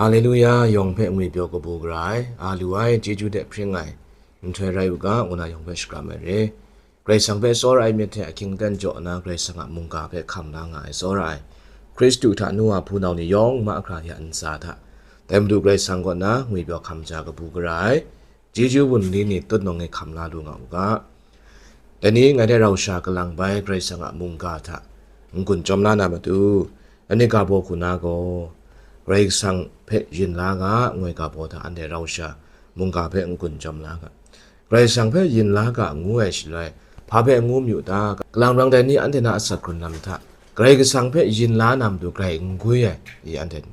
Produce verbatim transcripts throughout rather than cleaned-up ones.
Haleluya, yawng hpe ngwipyaw kabu gara ai, a lu ai, chyeju de hpring ai, nhtoi rai u ga, ngu na yawng hpe shakram ai re. Karai Kasang hpe tsawra ai myit hte ahkying aten jaw nna, Karai Kasang a mungga hpe hkam la nga ai tsawra ai, Hkristu hta nu wa hpunau ni yawng mahkra ya ntsa hta, dai Madu Karai Kasang kaw na ngwipyaw hkam ja kabu gara ai, chyeju bungli ni tutnawng e hkam la lu nga u ga. Dai ni ngai hte rau sha kalang bai Karai Kasang a mungga hta n-gun chyawm la na matu, langai ga baw hku na gaw, Karai Kasang hpe yin la ga, ngoi ga baw hta anhte rau sha mungga hpe n-gun chyawm la ga. Karai Kasang hpe yin la ga ngu ai shaloi, hpa hpe ngu mayu ta? Kalang rang dai ni anhte na asak hkrun lam hta, Karai Kasang hpe yin la na matu grai n gwi ai, i anhte ni.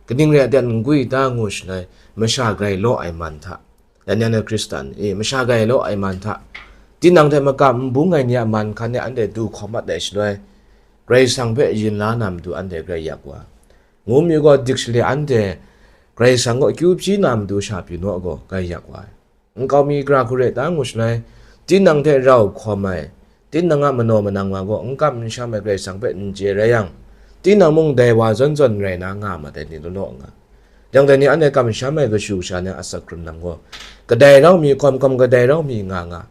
Kaning rai a ten n gwi ta ngu shaloi, masha grai law ai man hta, dan yan ai Hkristan, e, masha grai law ai man hta, tinang hte makam n bung ai ni a man hkan e anhte du hkawm mat ai shaloi, Karai Kasang hpe yin la na matu anhte grai yak wa. Ngu mi gaw dik shaloi anhte Karai Kasang kaw akyu hpyi na matu sha pyi naw gaw grai yak wa ai. Nkau mi gara hku re ta ngu shaloi, tinang hte rau hkawm ai, tinang a manaw manang wa gaw n kam n sham ai Karai Kasang hpe n chye rai yang, tinang mung dai wa zawn zawn rai na nga mat ai ni law law nga. Yang dai ni anhte kamsham ai kashu kasha ni a asak hkrun lam gaw, kadai rau mi hkawm hkawm kadai rau mi nga nga,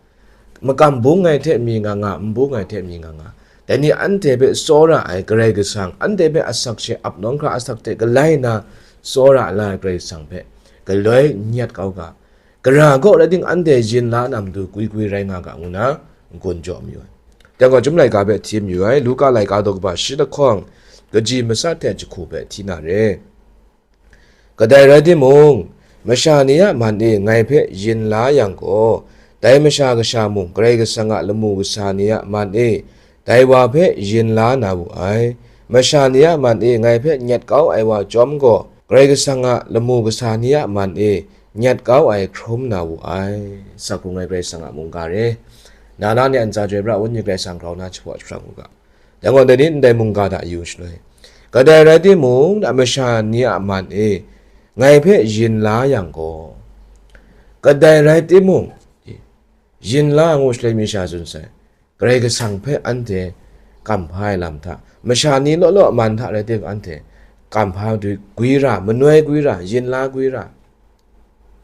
makam bung ai hte mi nga nga, n bung ai hte mi nga nga, dai ni anhte hpe tsawra ai Karai Kasang, anhte hpe asak she ap nawng hkra asak hte galai na tsawra la ai Karai Kasang hpe galoi n yat kau ga, gara gaw rai ting anhte yin la na matu gwi gwi rai nga ga ngu na n-gun jaw mayu ai. Dai gaw, Chyum laika hpe hti mayu ai, Luka laika daw kaba shi lahkawng, kaji matsat hte jahku hpe hti na re. Kadai rai timung, masha ni a man e ngai hpe yin la yang gaw, dai masha kasha mung Karai Kasang a lamu kasa ni a man e dai wa hpe yin la na wu ai. Masha ni a man e ngai hpe nyet kau ai wa chyawm gaw, Karai Kasang a lamu kasa ni a man e nyet kau ai hkrum na wu ai. Asak hkrung ai Karai Kasang a mungga re, na na ni a ntsa chyoi pra, Wenyi Karai Kasang grau na jahpaw jahprang u ga. Dai gaw, dai ni ndai mungga hta yu shaloi, kadai rai timung, na masha ni a man e ngai hpe yin la yang gaw, kadai rai timung, yin la ngu shaloi mi sha tsun sai, Karai Kasang hpe anhte kamhpa ai lam hta, masha ni law law a man hta rai tim, anhte kamhpa du gwi ra, manoi gwi ra, yin la gwi ra,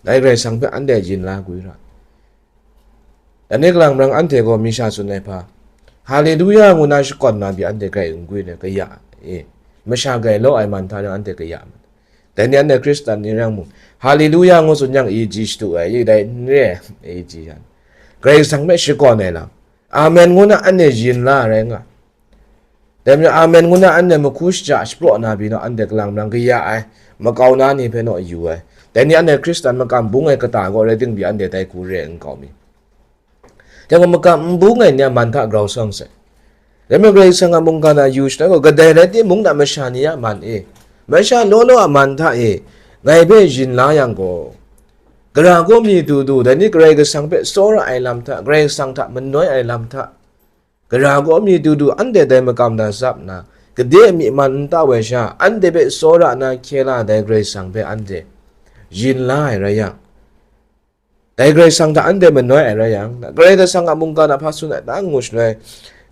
dai Karai Kasang hpe anhte yin la gwi ra. Dai ni kalang marang anhte gaw mi sha tsun ai hpa, Haleluya ngu na shakawn na pyi anhte grai n gwi ai, kaya e, masha grai law ai man hta rai anhte kaya ma. Dai ni anhte Hkristan ni rai mung, Haleluya ngu tsun yang, i ji shadu ai, i dai n re ai, i ji yan. Karai Kasang hpe shakawn ai lam, Amen ngu na anhte yin la rai nga. Dai majaw, Amen ngu na anhte mahku shaja shapraw na pyi naw, anhte kalang marang kaya ai, makau na ni hpe naw yu ai. Dai ni anhte Hkristan makam bung ai kata gaw rai ting pyi anhte dai hku re ai nkau mi. Dai gaw, makam n bung ai ni a man hta grau sawng sai. Dai majaw, Karai Kasang a mungga na yu shaloi gaw, kadai rai timung, na masha ni a man e, masha law law a man hta e ngai hpe yin la yang gaw, gara kaw mi du du, dai ni Karai Kasang hpe tsawra ai lam hta, Karai Kasang hta manoi ai lam hta, gara kaw mi du du, anhte dai makam na tsap nna, gade myi man n tau ai sha, anhte hpe tsawra na hkye la dai Karai Kasang hpe anhte yin la ai rai yang, dai Karai Kasang hta anhte manoi ai rai yang, Karai Kasang a mungga na hpa tsun ai ta ngu shaloi,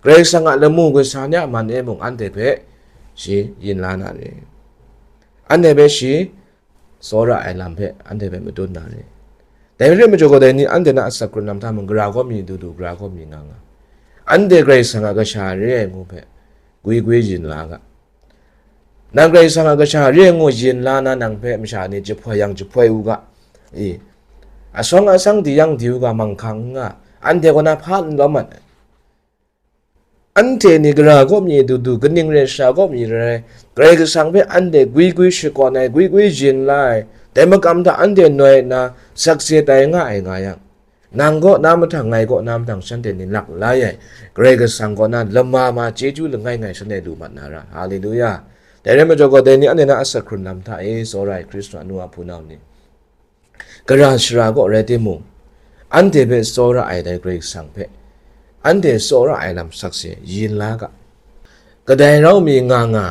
Karai Kasang a lamu kasa ni a man e mung anhte hpe shi yin la na re. Anhte hpe shi tsawra ai lam hpe anhte hpe madun na re. Dai rai majaw gaw, dai ni anhte na asak hkrun lam hta mung, gara kaw mi du du, gara kaw mi nga nga, anhte Karai Kasang a kasha re ai ngu hpe gwi gwi yin la ga. Nang Karai Kasang a kasha re ai ngu yin la na, nang hpe masha ni jahpoi yang jahpoi u ga. I, asawng asang di yang di u ga, manghkang n nga, anhte kaw na hpa n lawm mat ai. Anhte ni gara kaw mi du du, kaning rai sha kaw mi rai rai, Karai Kasang hpe anhte gwi gwi shakawn ai, gwi gwi yin la ai, dai makam hta anhte noi nna sakse tai nga ai nga yang, nang kaw na mahtang, ngai kaw na mahtang, shanhte ni lak lai ai, Karai Kasang kaw na lama ma chyeju langai ngai shanhte lu mat na ra. Haleluya! Dai rai majaw gaw, dai ni anhte na asak hkrun lam hta e, tsawra ai Hkristu a nu a hpunau ni, gara shara kaw rai timung, anhte hpe tsawra ai dai Karai Kasang hpe anhte tsawra ai lam sakse yin la ga. Kadai rau mi nga nga,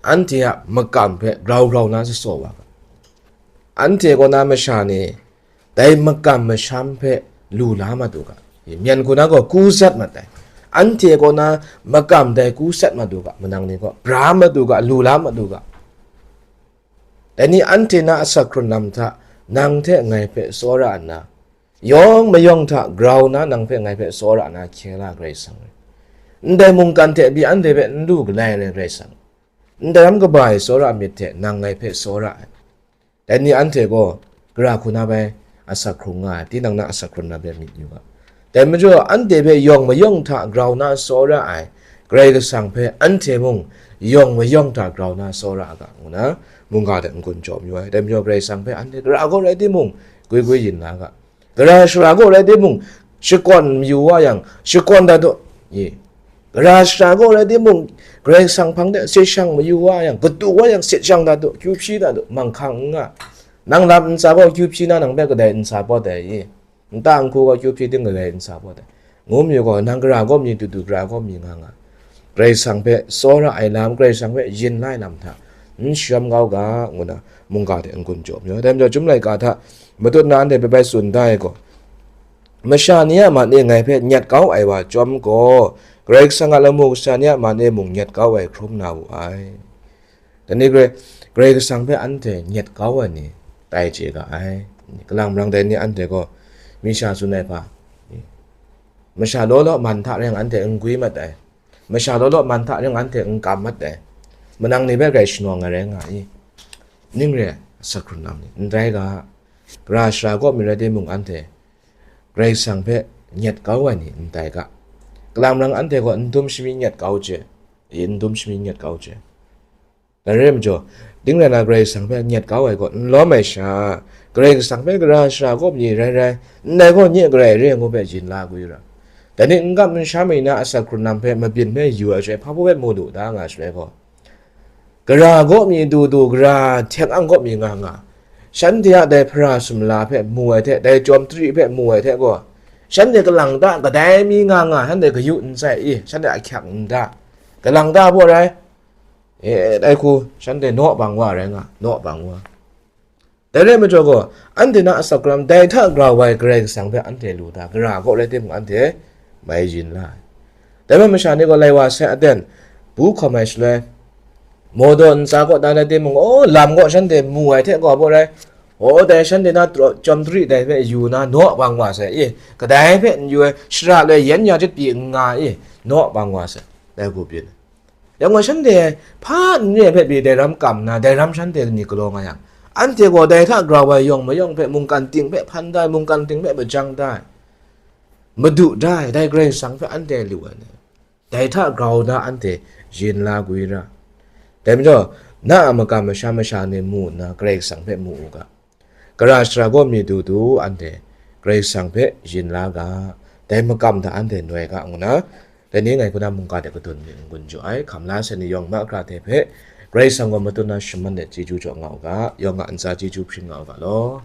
anhte a makam hpe grau grau na tsatsaw wa ga. Anhte kaw na masha ni dai makam masham hpe lu la mat u ga. Myen hku na gaw ku sat mat ai. Anhte kaw na makam dai ku sat mat u ga, manang ni gaw bra mat u ga, lu la mat u ga. Dai ni anhte na asak hkrun lam hta nang hte ngai hpe tsawra nna, yawng mayawng hta grau na nang hpe ngai hpe tsawra na hkye la Karai Kasang rai. Ndai mungkan hte pyi anhte hpe n lu galai ai Karai Kasang, ndai ram kaba ai tsawra myit hte nang ngai hpe tsawra ai. Dai ni anhte gaw gara hku na bai asak hkrung nga ai, tinang na asak hkrun na bai myit yu ga. Dai majaw, anhte hpe yawng mayawng hta grau na tsawra ai Karai Kasang hpe anhte mung yawng mayawng hta grau na tsawra ga, ngu na mungga hte n-gun jaw mayu ai. Dai majaw, Karai Kasang hpe anhte gara gaw rai timung, gwi gwi yin la ga. Gara shara gaw rai timung, shakawn mayu wa yang, shakawn dat daw, i, gara shara gaw rai timung, Karai Kasang hpang de sit shang mayu wa yang, katu wa yang sit shang dat daw, kyu hpyi dat daw, manghkang n nga. Nang lam ntsa gaw kyu hpyi na nang hpe kadai ntsa pawt ai i? Nta nhku gaw kyu hpyi ting kadai ntsa pawt ai? Ngu mayu gaw, nang gara gaw mi dudu, gara gaw mi nga nga. Karai Kasang hpe tsawra ai lam, Karai Kasang hpe yin la ai lam hta n shayawm kau ga, ngu na mungga hte n-gun jaw mayu ai. Dai majaw, Chyum laika hta matut na anhte hpe bai tsun da ai gaw, masha ni a man e ngai hpe nyet kau ai wa chyawm gaw, Karai Kasang a lamu kasha ni a man e mung nyet kau ai hkrum na wu ai. Dai ni Karai, Karai Kasang hpe anhte nyet kau ai ni tai chye ga ai. Kalang marang dai ni anhte gaw misha tsun ai hpa, masha law law man hta ring anhte n gwi mat ai, masha law law man hta ring anhte n kam mat ai, manang ni hpe grai shanawng ai rai nga i? Ning re ai, asak hkrun lam ni, n rai ga. Gara shara gaw mi rai timung, anhte Karai Kasang hpe nyet kau ai ni n tai ga. Kalang marang anhte gaw n dum shami nyet kau chye, i, n dum shami nyet kau chye. Dai rai majaw, ding rai na Karai Kasang hpe nyet kau ai gaw n lawm ai sha, Karai Kasang hpe gara shara gaw mi rai rai, ndai gaw nye garai re ai ngu hpe yin la gwi ra. Dai ni n gam n sha mi na asak hkrun lam hpe mabyin hpe yu ai shaloi, hpa hpe mu lu da nga shaloi gaw, gara gaw mi du du, gara htek ang gaw mi nga nga, shanhte a dai hpara sumla hpe mu ai hte, dai jawm tari hpe mu ai hte gaw, shanhte kalang ta kadai mi nga nga, shanhte kayu n tsai i, shanhte ahkyak n da, kalang ta baw rai, e, dai hku shanhte naw bang wa rai nga, naw bang wa. Dai rai majaw gaw, anhte na asak hkrun lam dai hta grau ai Karai Kasang hpe anhte lu da, gara gaw rai timung, anhte mai yin la ai. Dai majaw, masha ni gaw lai wa sai aten, bu hkawm ai shaloi, mawdaw ntsa kaw dan rai timung, o, lam gaw shanhte mu ai hte gaw baw rai, o, dai shanhte na tra-, jawm tari dai hpe yu na naw bang wa sai i, kadai hpe n yu ai, shara loi yan ya chyit pyi n nga i, naw bang wa sai, dai hku byin ai. Yang gaw, shanhte hpa n re ai hpe pyi dai ram kam nna, dai ram shanhte ni galaw nga yang, anhte gaw dai hta grau ai yawng mayawng hpe mungkan ting hpe hpan da ai, mungkan ting hpe majang da ai, madu da ai, dai Karai Kasang hpe anhte lu ai ni, dai hta grau na anhte yin la gwi ra. Dai majaw, na a makam masha masha ni mu nna, Karai Kasang hpe mu u ga. Gara shara gaw mi du du, anhte Karai Kasang hpe yin la ga, dai makam hta anhte noi ga, ngu na, dai ni ngai hku na mungga de kadun mi n-gun jaw ai, hkam la sai ni yawng mahkra hte hpe, Karai Kasang gaw matut na shaman de chyeju jaw nga u ga, yawng a ntsa chyeju hpring nga u ga law.